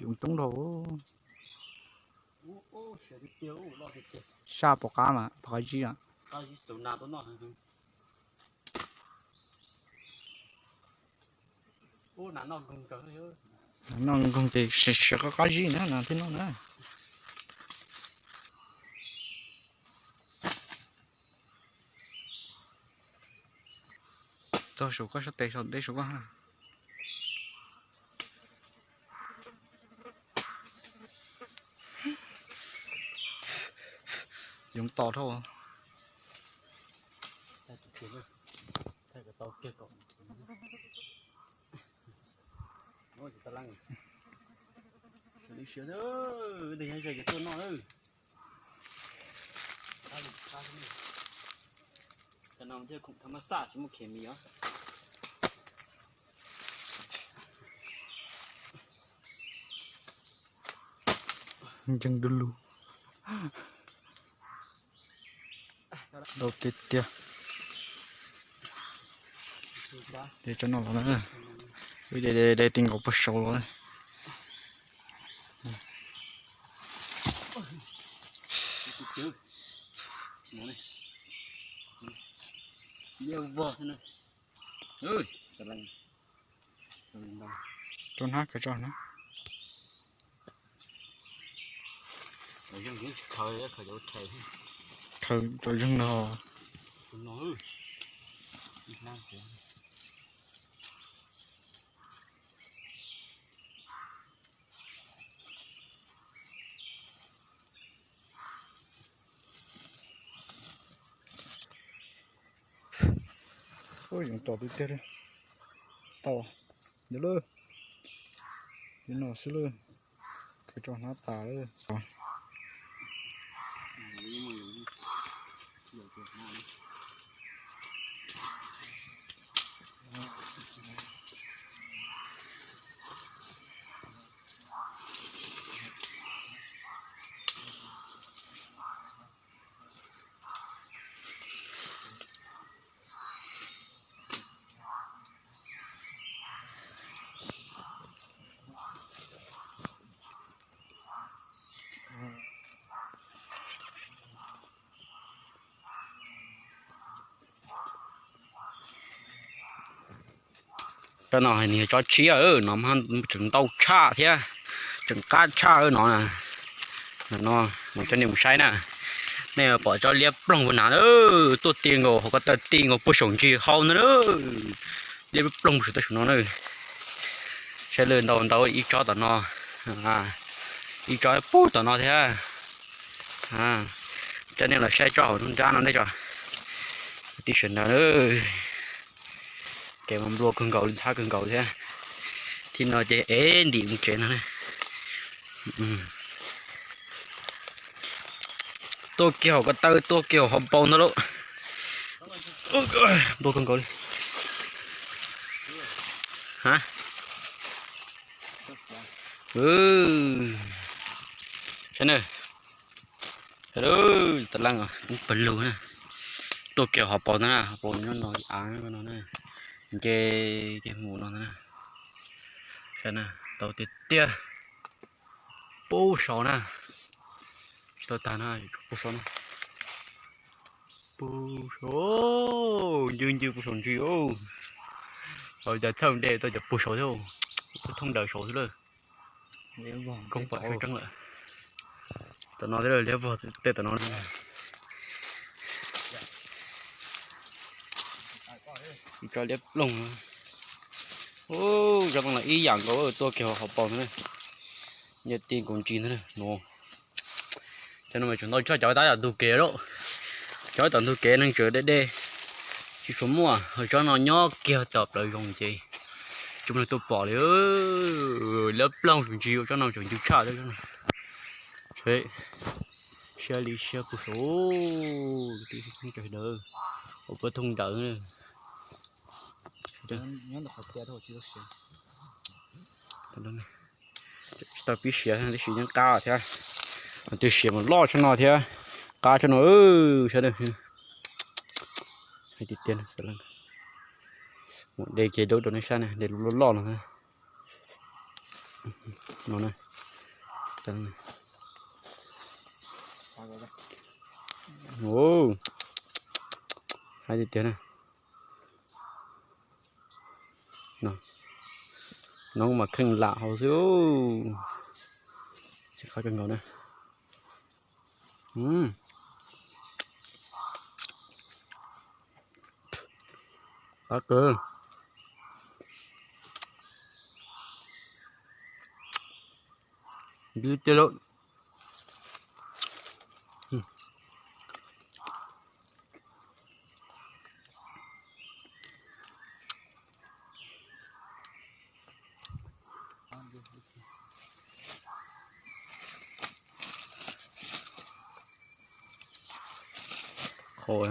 Yoov tom dhau. Yoov coob dhau. Saj pom qab mas pom qab zib. Noj nkoog ces siav qab qab zib na, nas thiaj noj na. Txog saum koj sab tes saum deb saum koj. Yoov tom dhau. Cov no thiaj khoom thab mab xaj tsis muaj khes mis os. Nceeg du lug. Ntau tiag tiag. Ces cov no los na, wb de de ti nkaus puag saud los. Tso hnab, khaws tso hnab. Khaws tso zeeg no. Ub, yoov tom tiag tiag li. Tom ntawd lawm. Li no xwb lawm. Khaws tso hnab tas lawm. Cov no nws yog tsob tshiab, no tseem ntau tshaj thiab, tseem qab tshaj no. No, coj nej mus saib na, nej pom tsob liab ploog puag nrad, tuaj ti nkaus hauv ko taw, ti nkaus puag saum ntsis hau ntag. Liab ploog puag saum no na. Saib lawm, ntau ntau ib tsob tom no, ib tsob puag tom no thiab. Coj nej los saib tsob hauv nruab nrab no nej tso. Tib sawv ntawd, kev mas nplua kawg nkaus li, ntxhab kawg nkaus thiab. Thib no ces ev ntim mus tsev no na. Tuaj kiag hauv ko taw, tuaj kiag hauv hauv paus ntag lauj. Nplua kawg nkaus li. Saib na, tas leej os, kub pawg lug na. Tuaj kiag hauv paus ntag na, hauv paus nyob no ib av no na. Nce kiag mus no ntag na. Saib na, ntau tiag tiag. Puag saud na, tsis tau tag na, puag saud na. Puag saud, ncw ncw puag saum ntsis os. Hauv cas txhawj de tau cov puag saud thiab, puag thooj daws saud xwb lawm. Koob pom tseeb lawm. Tom no thiab liab vog tej tom no. Tso liab ploog. Ub, tso ploog los ib yam nkaus tuaj kiag hauv paus ntag. Nyias ti nkaus ntsis ntag no. Cov no mas tseem ntau tshaj cov tab tom ntug kev lawm. Cov tom ntug kev neeg tseem deb deb, tsis tshua muaj, ho tsob no nyob kiag tom plawv zoov ces tsis muaj neeg tuaj pom li. Liab ploog ntsis, tsob no tseem ncw tshaj thiab. Siab li siab puag saud, tib sawv daws, ua puab thooj ntawd. Tsis tau pib siav tib si yeej qab thiab. Twb siav mus loj tsob no thiab, qab tsob no sawv daws. Hais tiag tiag, de kiag daub rau nej saib na, de loj loj no. No na. Hais tiag tiag na. No mas kheej lam hauv xwb. Txiv qab kawg nkaus na. Qab kawg. Ntws tiag lawm. Qhov